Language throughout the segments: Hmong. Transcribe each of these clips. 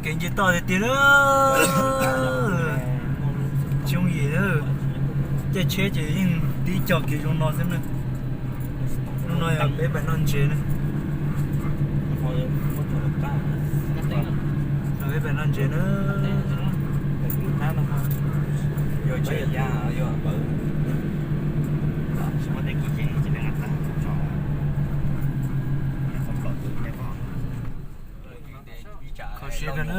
Kev nce toj tiag tiag na. Tsis yooj yim, caij tsheb ces yeej tib co kev zoo no xwb na. Hnub no yog peb pais noj ntses na. Peb pais noj ntses na. Kho siab kawg na.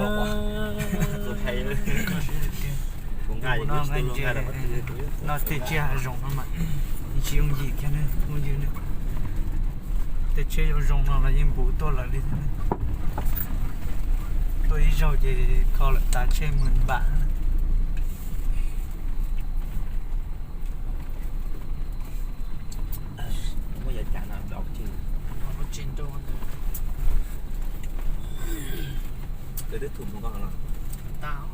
Noj tej tsiaj hav zoov no mas tsis yooj yim kiag na phooj ywg na. Tej tsiaj zoo zoo no los yeej npuv tuaj lawm li thiab. Tuaj ib zaug ces kho lawm tas tsheej mws npam. Twb thum mus ko los?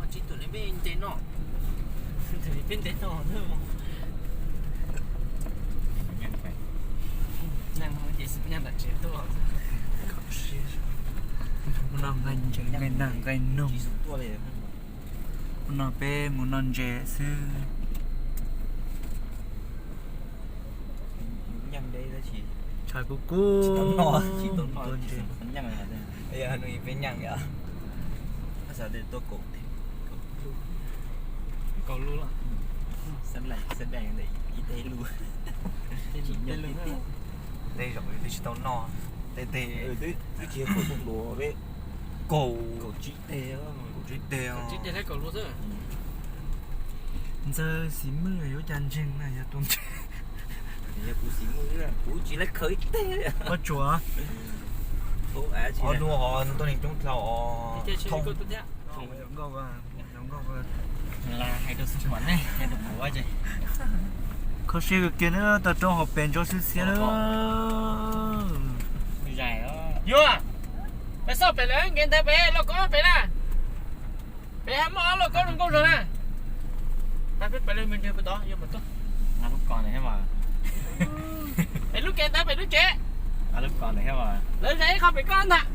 Tsis thum li peb nce no. Thum li peb nce no. Nag hmo ces nyob tom tsev tuaj. Mus no nqaij ntsev, nqaij nag, nqaij noog. Mus no peb mus noj ntses xwb. Tshais kub kub. Kaum lub. Tej zaum twb tsis tau noj, tej teg twb tsis kaum, kaum tsib teg, kaum tsib teg. Ntxawg xis mwj yuav cas ntseeg na yog tus ntseeg. Yog kuv xis mwj, kuv tsis laib khaws ib teg. Pob tsuas. Ob lub ho tuaj neeg coob dhau os. Nkauj, nkauj. Hais rau xub pom nej, hais rau kuv ces. Kho siab kawg kiag na, toj roob hauv pes ntsoov xwb xiab na. Yuav, peb xauj pem lawm nkev ntawd pem lauj kaub pem na. Pem hab muaj ob lauj kaub zoo nkauj zog na. Peb pem lawm me ntsis puag tod yuav mus tuaj. Pem lub kev ntawd pem lub tsev. Lawv zais ib qho pem koj ntag.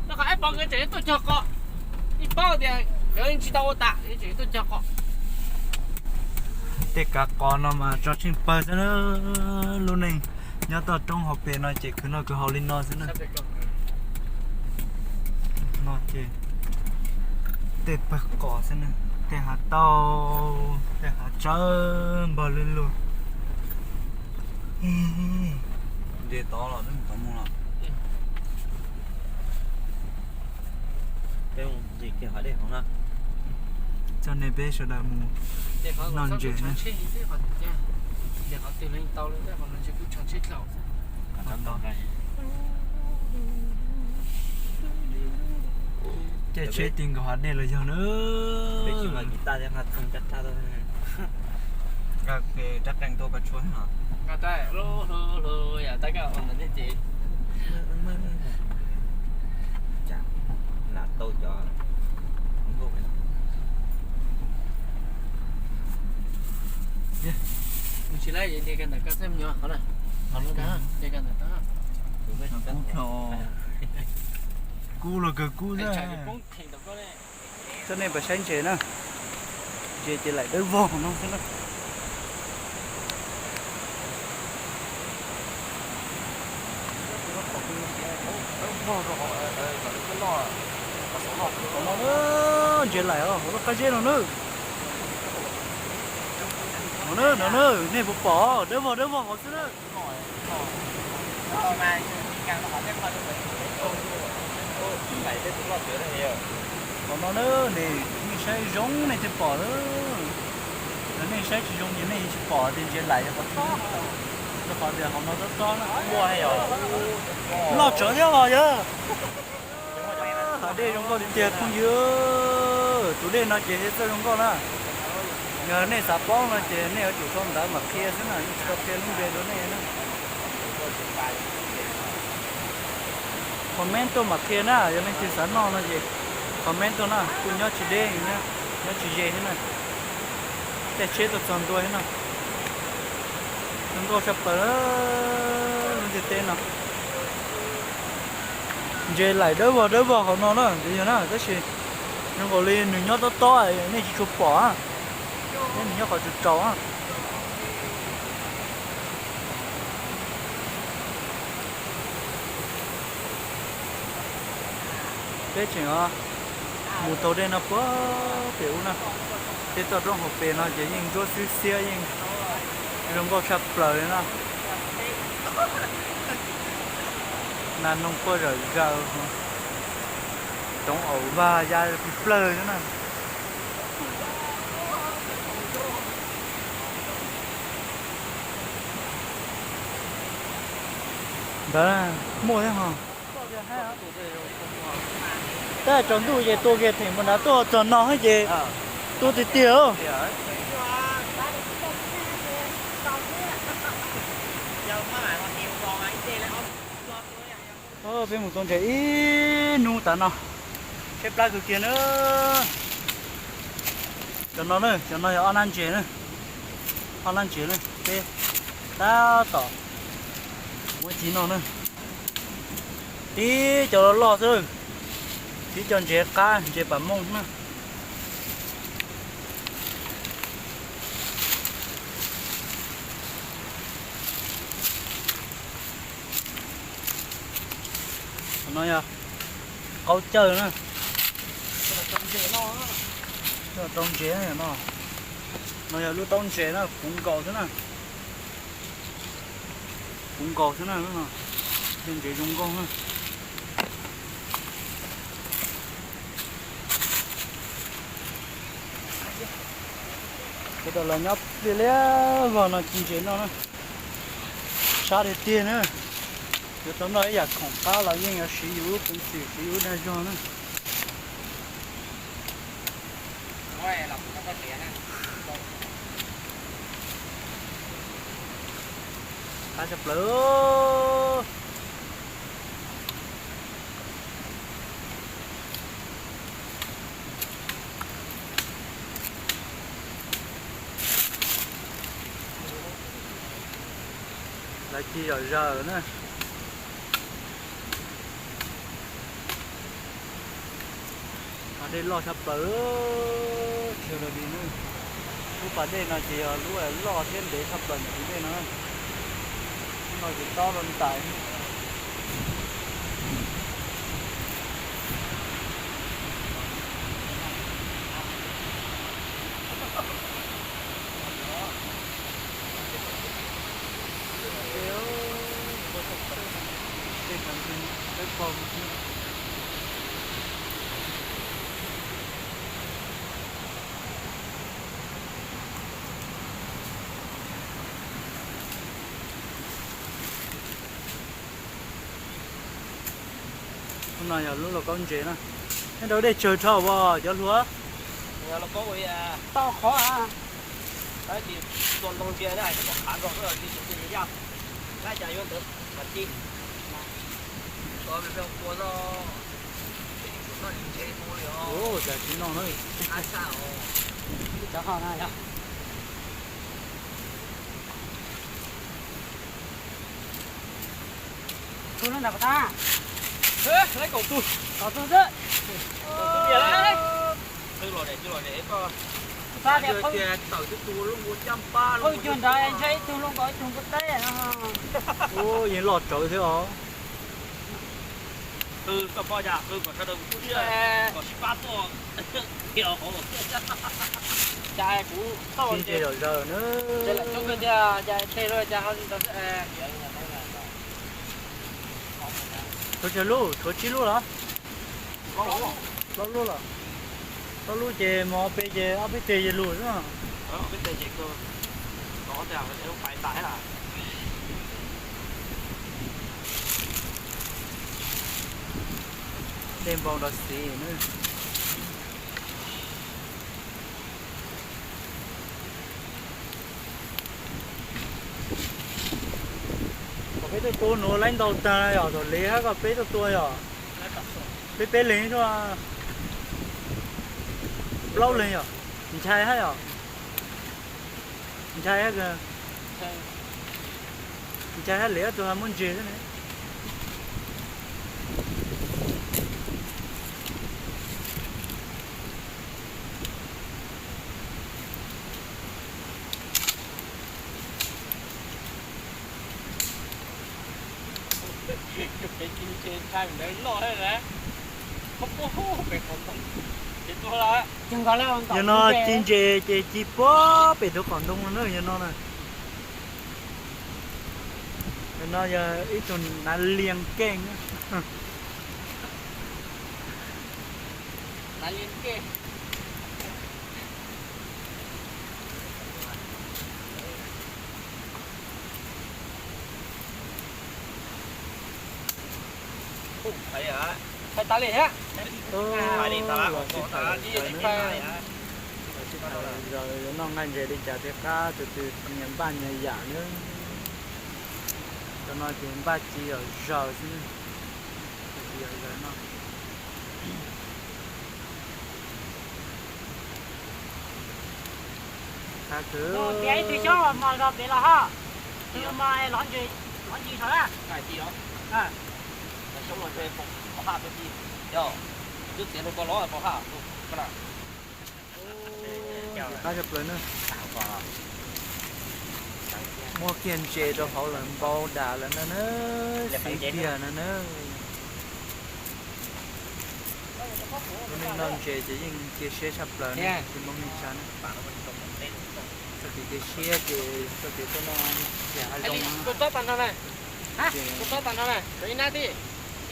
Rau qhov ib pog nkawd tseem tuaj cog qos. Ib paub tias nkawd tsis tau ua tas, tseem tuaj cog qos. Tej kav qos no mas tso tsheej pawg xwb na. Lub neej nyob toj roob hauv pes no ces khwv noj khwv haus li no xwb na. No ces tej pawg qos xwb na, tej hav tauj, tej hav tsawb npog lwj lug. Nce tod los, tod mus los. Peb mus ncig kiag hav dej hauv na. Coj nej peb sawv daws mus noj ntses na. Caij tsheb ti nkaus hav dej los yog na. Rab qeej tuaj koj tshuab. Lam tau cov nkauj. Tsis laib, nce kawg ntawm koj xwb me nyuam, nce kawg ntawm koj. Kub los kawg kub xwb. Coj nej pais saib ntses na. Ntses ces laim dawb vog no xwb na. Ntses laim os, hauv lub qab zeb no na. No na, no na, nej puas pom, dawb vog dawb vog hauv xwb na. Qhov no na, nej saib zoo nej thiaj pom na. Yog nej saib tsis zoo ces nej tsis pom tias ntses laim yog qhov txhob, rau qhov tias hauv no tob tob na. Loj tsawv thiab os yog. Hav dej zoo nkauj tiag tiag phooj ywg. Tus dej no ces txawj zoo nkauj na. Yog nej xav paub no ces nej yuav tsum tau ntawv mam qhia xwb na, yeej tsis tau qhia lub npe rau nej na. Comment tuaj mam qhia na, yog leej twg xav noj no ces comment tuaj na, kuj nyob tsis deb, nyob tsis ze thiab na. Caij tsheb tuaj txog ntua thiab na. Zoo nkauj tshaj plaws lub ntiaj teb no. Ntses laim dawb vog dawb vog hauv no na, yog na, tab sis zoo nkaus li nws nyob tob tob, nej tsis tshua pom, nws nyob qhov tsaus tsaus. Peb tseem mus taug dej no puag pem ub na, tej toj roob hauv pes no ces yeej ntsuab xwb xiab, yeej zoo nkauj tshaj plaws li na. Nas noog quaj zawm zaws, roov aum vag ya plig plawg na. Ntawd muaj thiab ho. Tab tsaus ntuj ces tua kiag them mus nrad tuaj txog no ces tua tiag tiag. Peb mus tau ntses ib hnub tas no, tshaib plab kawg kiag na. Cov no na, cov no yog ob nab ntses na, ob nab ntses na, peb tab tom muab ci noj na. Tib cov loj loj xwb, tib cov ntses qab ntses pam mooj na. No yog qaub cawj na. Taub ntses no, no yog lub taub ntses na, puv nkaus xwb na. Puv nkaus xwb na, ntses zoo nkauj na. Sawv daws los nyob pliag liab vog no ci ntses noj na. Sab tiag tiag na. Yuav tau noj ib yam khoom qab los yeej yuav siv yus lub peev xwm, siv yus lub dag zog na. Qab tshaj plaws. Lawv ci zom zaws na. Dej loj tshaj plaws, tsis ua li na. Lub pas dej no ces yog lub loj thiab ntev tshaj plaws ntawm tus dej no. Lub no ces tob rau ntais. Lub no yog lub lauj kaub ntses na. Nyob rau dej tsawg dhau as cov hluas? Tau qhov tus ntoo ntsia na, tus khav nkaus xwb, tus ntoo yaj, lab cas yuav ntawd mas ci. Ua cas tsis noj na. Cov ho na yog. Tus no nram qab. Kaum tus. Kaum tus xwb. Qwj los zem, qwj los zem koj. Xav tias qwj cuag nrad ntshe ib tug loj nkaus ib tug npua teb no. Yeej loj tsawv thiab os. Qwj koj pom cas, qwj kom sawv daws kuv pub siab, kom sib pab tuaj. Cas kuv tau ntses zom zaws na. Ces lawm coob kawg tiag, cas tseg luaj cas ho li ntawd xwb. Tshuav tsawg lub, tshuav tsib lub los? Plaub lub los? Plaub lub ces mov peb ces ob peb teg ces lug xwb. Dej npau nrov xiv na. Kom peb tuaj tua nuav laib ntau tag yom, thaum liv hab kom peb tuaj tua yom. Peb peb leeg xwb, plaub leeg yom, ntshai hab yom. Ntshai hab, ntshai hab liam ob tug muab ntses xwb ne. Yog no ci ntses ces ci puag pem tus qhov ntoo no na, yog no na. Yog no yog ib tug nav lias keej. Hais tas li thiab. Los sib tham, los sib tham, los sib tham, los sib tham, los sib tham, los noj nqaij ntses li cas thiab qab, tus twg nyias npaj nyias yam nawb. Cov no ces npaj ci yom zaws xwb, ci yom zaws no. Tias ib tug xyoob mos zog pem los haj, tus mos lov ntsis, lov ntsis saud na. Qab tshaj plaws na. Muaj kiag ntses rau hauv lawm npau dam lawm na, xis kiag na na. Lub neej noj ntses ces yeej cia siab tshaj plaws na, tsis muaj neej tsa na. Txoj kev cia siab ces txoj kev tuaj noj ntses hav zoov. Tus tsob tag nrho na, tus tsob tag nrho na, cov ib nab tij,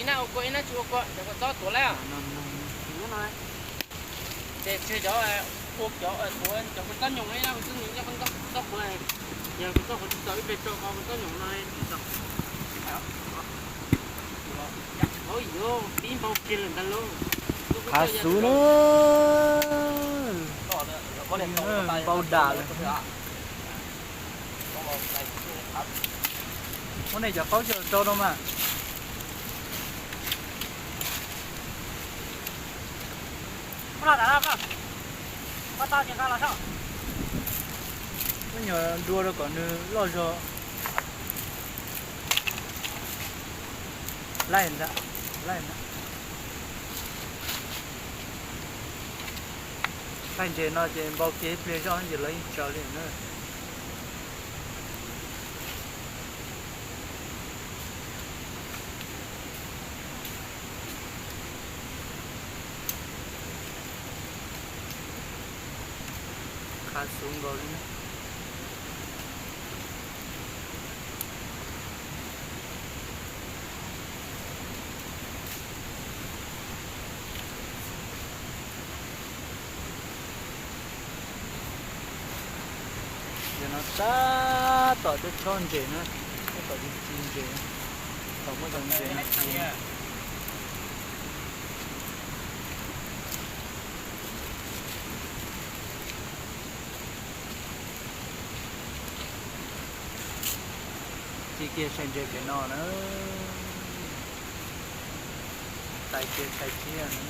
ib nab ua kua ib nab tsis ua kua, cov kua txob tuav lawm. Ces tseg cov ua cov tuav cov kua txob nyoos ib nab kua txob nyoos ib nab kua txob qhuav, yog kua txob qhuav tsis txaus ib pliag tso kua txob nyoos no tsis txaus. Qab xub na. Npau dam lawm. Muab nej cov qaub coj rau rau mas. Muab nyuag dua rau kom nws loj zog. Laij ntag, laij ntag. Laij ntses no ces npau kiag ib pliag zoj ces lawv yeej tsaws li na. Qab xub nkaus li na. Yog no tab tom cov tsob ntses na, tab tom ci ntses, tom muab cov ntses no ci. Ci kiag sai ntses pem no na. Sai kiag sai tshiab na.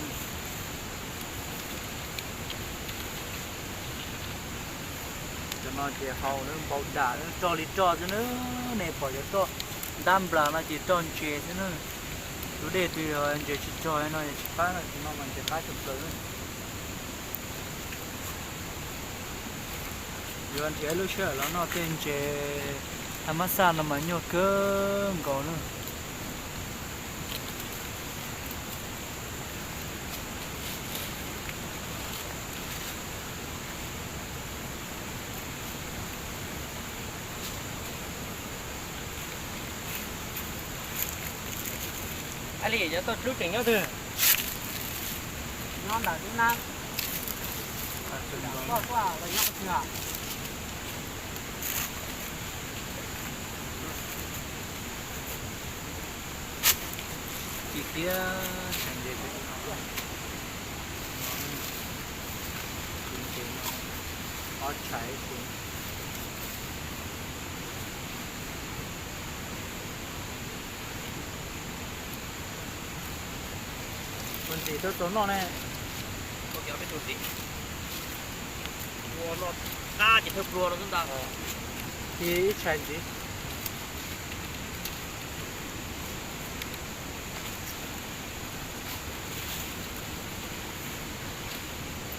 Cov no ces haus na, npau dam na, roj li roj xwb na. Nej pom cov roj ntab nplas no ces roj ntses xwb na. Tus dej twg yog ntses tsis rog no yog tsis qab na, tus no mas ntses qab tshaj plaws na. Yuav nrhiav lub sij hawm los noj tej ntses tha mab xaj no mas nyuaj kawg nkaus na. Li cov toj roob tseem nyob twg? Nyob ntawm lub nab. Toj tuaj los nyob qhov twg? Ci kiag sai ntses pem no, ci ntses no ob tshais ib tug. Tus ntxim tuaj txaus noj ne. Ua no qab ces thawj plua no xwb ntag. Ci ib tshais ntxiv.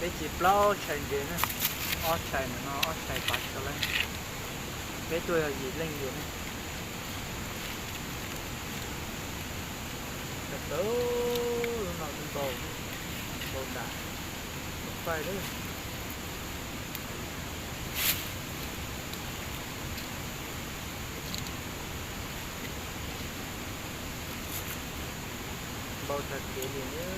Peb ci plaub tshais ntses na, ob tshais ntawm no ob tshais pav tshaj leej. Peb tuaj yog yim leej yus ne. Lub no kuj npau, npau dam, npau faij lawm. Npau tag kev li na.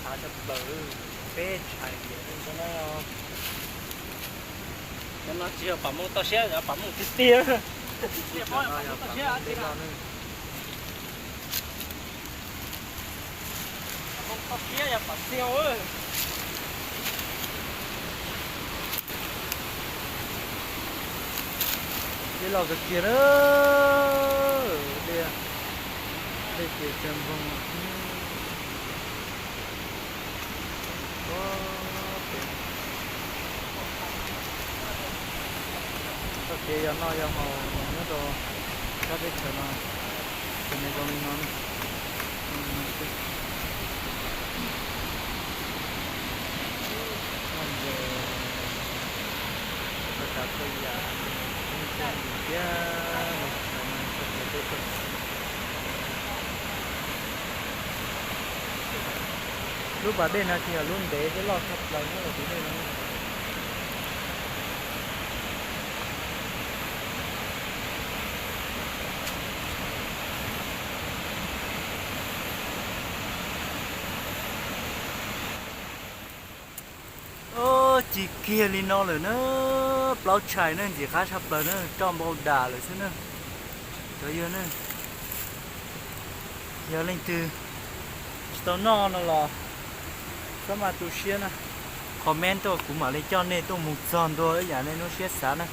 Qhav tshaj plaws, peb tshais tias zoo no. Cov no tsis yog pam mooj toj siab, pam mooj tiag tiag. Cov no yog pam mooj dej loj na. Dej loj kawg kiag na. Dej, dej ces tsaws npoog. Txoj kev yog noj yog haus nyob rau sab teb chaws no, ces nws zoo li no ne. Noj ntses, txhua tsav txhua yam, yeej txhij li thiab. Txoj kev teb txoj xis. Lub pas dej no ces yog lub ntev thiab loj tshaj plaws nyob rau tim no. Ci kiag li no lawm na, plaub tshais na, ntxim qab tshaj plaws na, roj npau dam lawm xwb na. Cov yawg na, yog leej twg tsis tau noj no los txhob maj tu siab na, comment tuaj kuv mam li coj nej tuaj mus txog ntua ib yam nej lub siab xav na.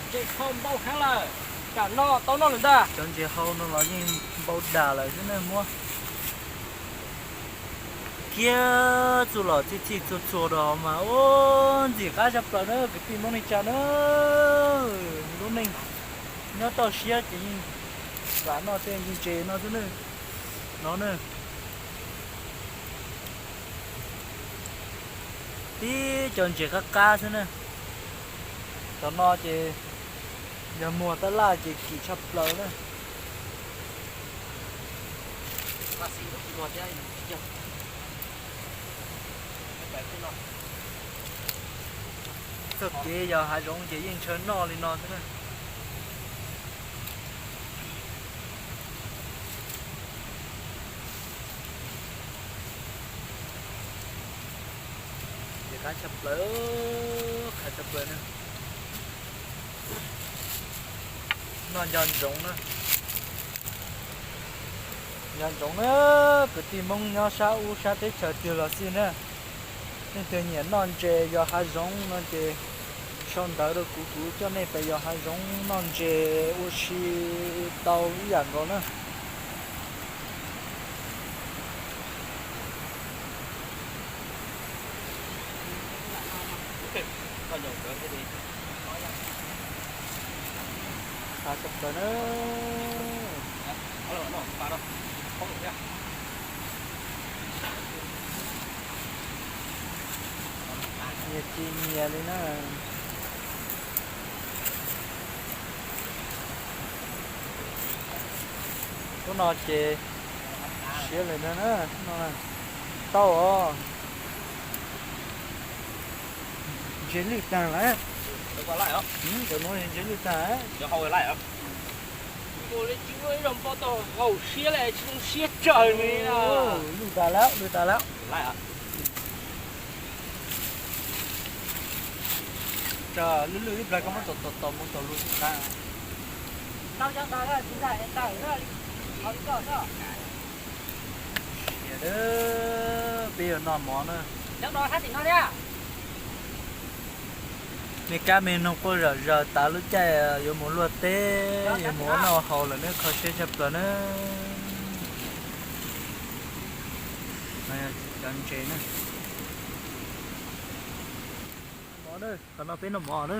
Ntsej hau npau heev lawm, kam noj tau noj lawm ntag. Cov ntses hau no los yeej npau dam lawm xwb na, muab kiag txuj lom txhij txhij txhua txhua rau hauv mas ua ntxim qab tshaj plaws na kwv tij Hmoob neej tsa na. Lub neej nyob toj siab ces yeej lam noj tej ntses no xwb na. No na, tib cov ntses qab qab xwb na. Cov no ces yog muag tab laj ces kim tshaj plaws na. Txoj kev yog hav zoov ces yeej ntshaw noj li no xwb na. Ces qab tshaj plaws, qab tshaj plaws na. Noj nco ntsoov na. Nco ntsoov na, kwv tij Hmoob nyob sab ub sab teb chaws twg los xij na, leej twg nyiam noj ntses yos hav zoov no ces sau ntawv rau kuv, kuv coj nej pem yos hav zoov noj ntses ua si tau ib yam nkaus na. Qab tshaj plaws na. Nyias tsis nyias li na. Lub no ces siav lawm ntag na, lub no tau os. Ntses lwj tag lawm. Cov no ntses lwj tag. Ua li tsis muaj ib zaug npau taug haum siab li, tsis zoo siab tsawg li. Lwj tas lawm, lwj tas lawm. Tsam lwj lwj ib plag koj muab tom tom tom mus tom lus xwb qab. Tau cov ntawd tsis ntaim tawm na, qhov li koj xwb. Siav Peb yuav noj mov na. Me kab me noog quaj zom zaws tas lub caij yuav mus luaj teb, yuav mus ua noj haus lawm na, kho siab tshaj plaws na. Cov ntses na. Mov na, qhov no peb noj mov na.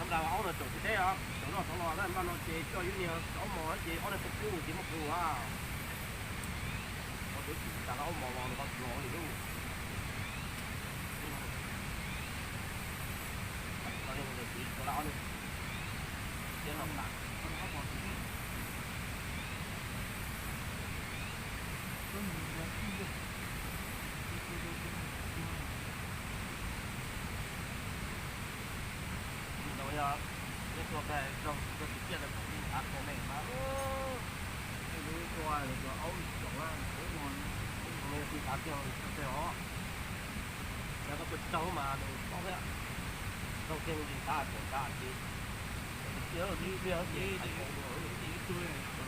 Tam sim no aub no tsaus tsis deb os, tsaus noj tsaus los, npaj no ces coj ib niag aub mos ces ob niag tub tub ces muab plhws a. Ua tub tsis tas aub mos los nws ho los li lub. Ntau yog nej tuaj tag raug kuv tuaj tsis ciaj rau kuv ib nrhav kho nej mas, nej Aub tsis tau, ub no yog tsis tav kiag tsis tau os. Yog koj tua tsis tau mas nws paub thiab. Raug kiag nqis tav tseem tav ces,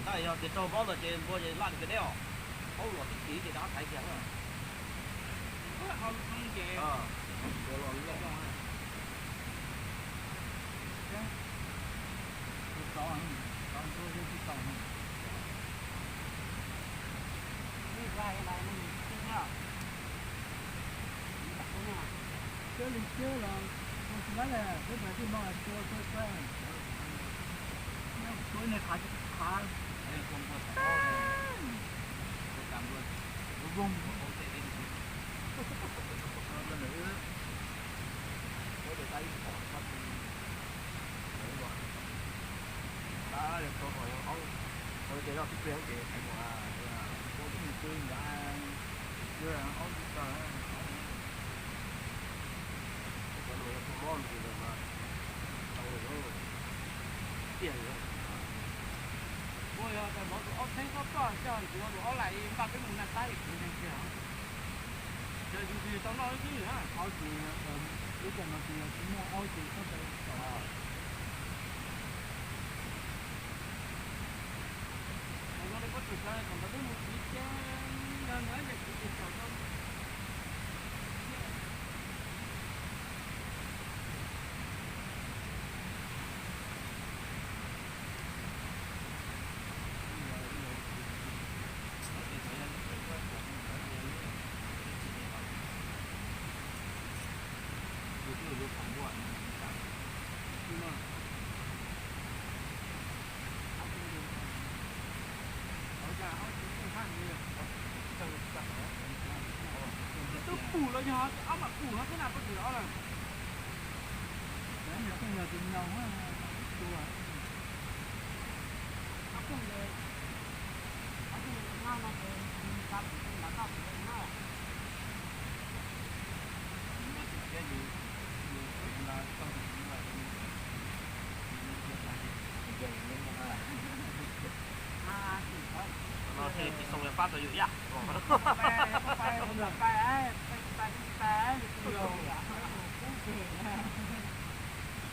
tab yog tias raug mob ntawd ces npua ces laj li kiag deb os. Paub luam tib si ces rov qab thaiv kiag na. Cwb li cwb los ua tsis laib li, peb mus tij no tua txhua txhua, tua ib niag qhav tsis qhav, tua voog. Ua ces tab ib qhov txhob tsis, tab yog tau qhov yog aub, ua ces yog tib pliag ces hais kom ua ib niag twb nrad, aub tsis tau, aub, cov no yog tuaj mob ces mas tau tiag li. Ua yog tias hnov tus aub txheeb txob txoj coj tus aub laim npaj peb mus naj tab kuv ntseeg tiag. Ces tus ntseeg tau noj ib xwb na. Aub ces lub caij no ces yog tsis muaj aub ces txhob tau xaus. Ua li koj tsis xav thaum ntawd peb mus tiv ces yog ntawd ces kuv tsis xaus tau. Twb pum los yog ob mam pum no xwb na, poj tsis los na. Yog tus nyaus tua, ob phooj ywg, ob phooj ywg no ces nws nqa pum nqa noj pum na. No tsis xoo pab tau yus ib yam.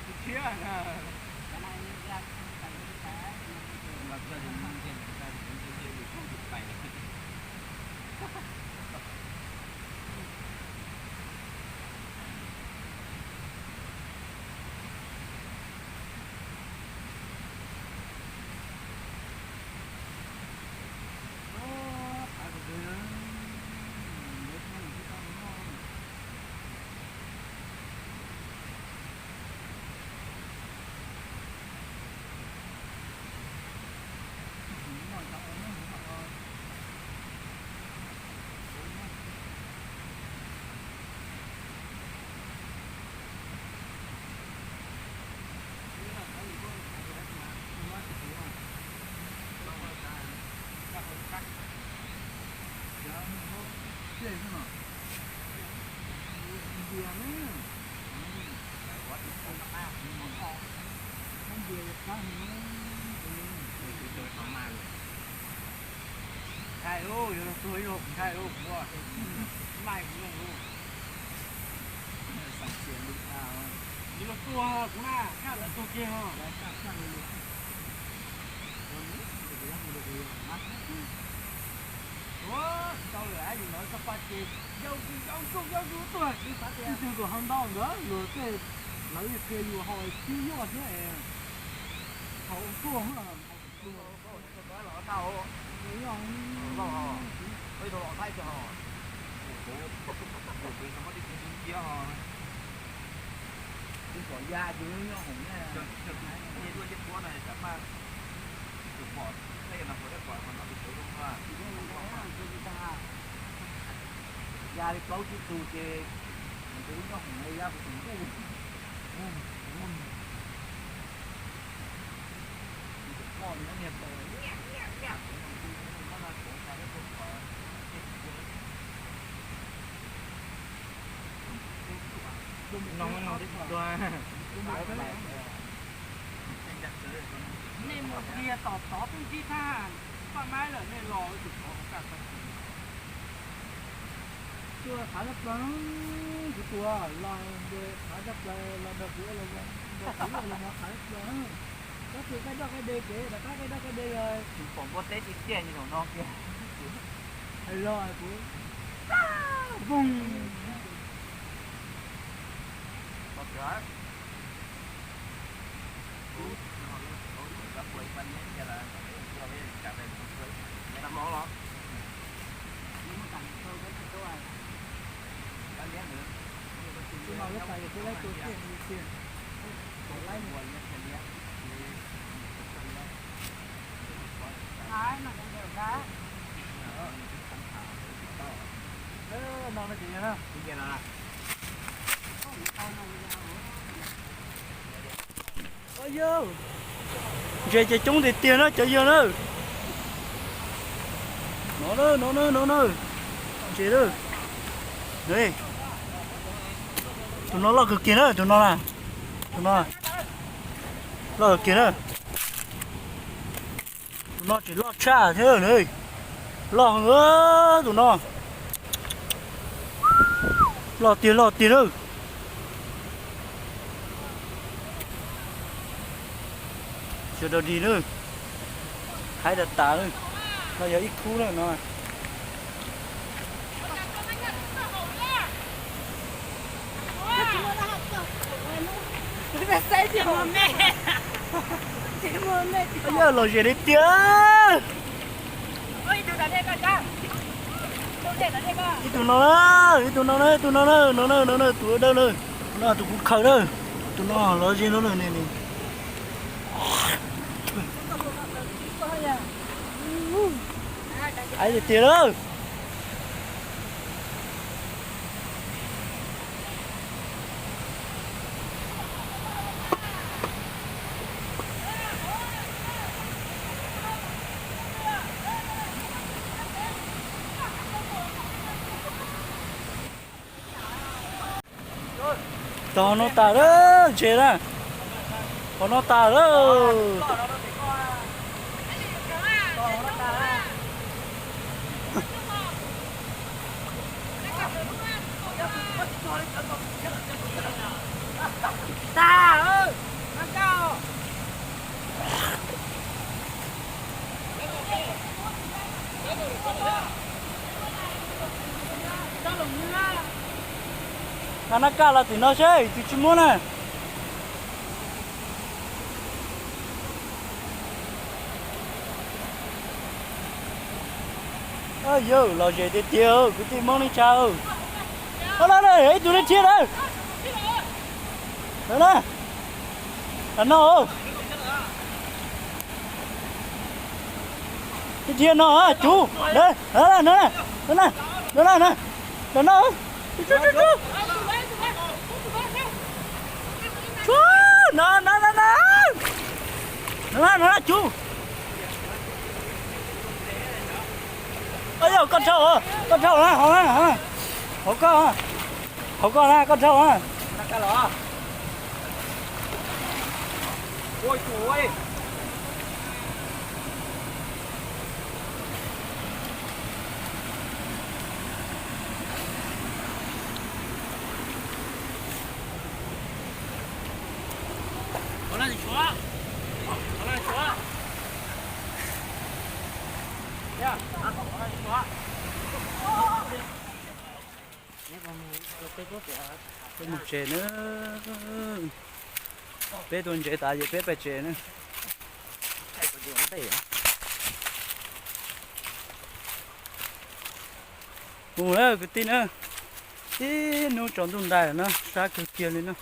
Ntias na. Ntias qab. Ntshai lauj, yuav los tuag ib zaug kuv ntshai lauj, kuv, maj kuv zoo lauj. Yuav los tuag kuv na, kaj lawv tuag kiag os. Ua tsis tau lawm, yus hnov txog paj ces yau zus yau zus yau zus tuag, kuv xav tias ib tug luag hau ntau ntawd luag tej, lawv yeej qhia yus haus tib nyuaj thiab es haus tuag. Ib tug los thaij tiag os, kuv tus cia cia os. Tus pom ya tus nyob hoom na, tus cia cia puab na, tam maj tus pom tej no puas dab pom mas no tus pom zoo. Ya li plaub tsib tug ces tus nyob hoom ya puas tseem ntuj. Tus pom nyob niag tau nyiam nyiam nyiam kuv no, tus no na kuv tas peb tuaj pom tej tus cia. No no twb tsis tuag. Nej mus qhia tom tod twb ntsib thaj. Tuaj qhav tshaj plaws, kuv tus los nrog kuv ua los nrog kuv ua los qhav tshaj plaws. Koj tus qaij doj qaij de kev, rov qab qaij doj qaij de los tsis pom npua teb tiag tiag li zaum no kiag. Hais los kuv voog. Ntses ces coob tiag tiag na cov yawg na. No na, no na, no na. Ntses na. Tus no loj kawg kiag na, tus no na. Tus no loj kawg kiag na. Tus no tseem loj tshaj thiab na. Loj heev tus no. Loj tiag loj tiag na. Sawv daws dim na. Haib tas tas na. No yog ib khub na no. Yog lom zem li tiag. Ib tug no na, ib tug no na, ib tug no na, no na, no na, tus dawb na, no tus kuv khaws na, tus no lom zem no na. Haib tiag tiag lawm. Tog no tas lawm ntses na. Qhov no tas lawm. Nqa nab kaj los tim no seb, tsis tsis muab na. Yawg lom zem tiag tiag kwv tij Hmoob neej tsa. Ib tug thiab na. Tam no. Ib thiab no cuv. Tam no. No no no no. No no cuv. Yog koj dhau, koj dhau na, hauv na, hauv koj, hauv koj na, koj dhau na. Peb mus tsev na. Peb tua ntses tas ces peb pais tsev na. Mus na kwv tij na. Ib hnub tsaus ntuj ntais na, sab kawg kiag li na.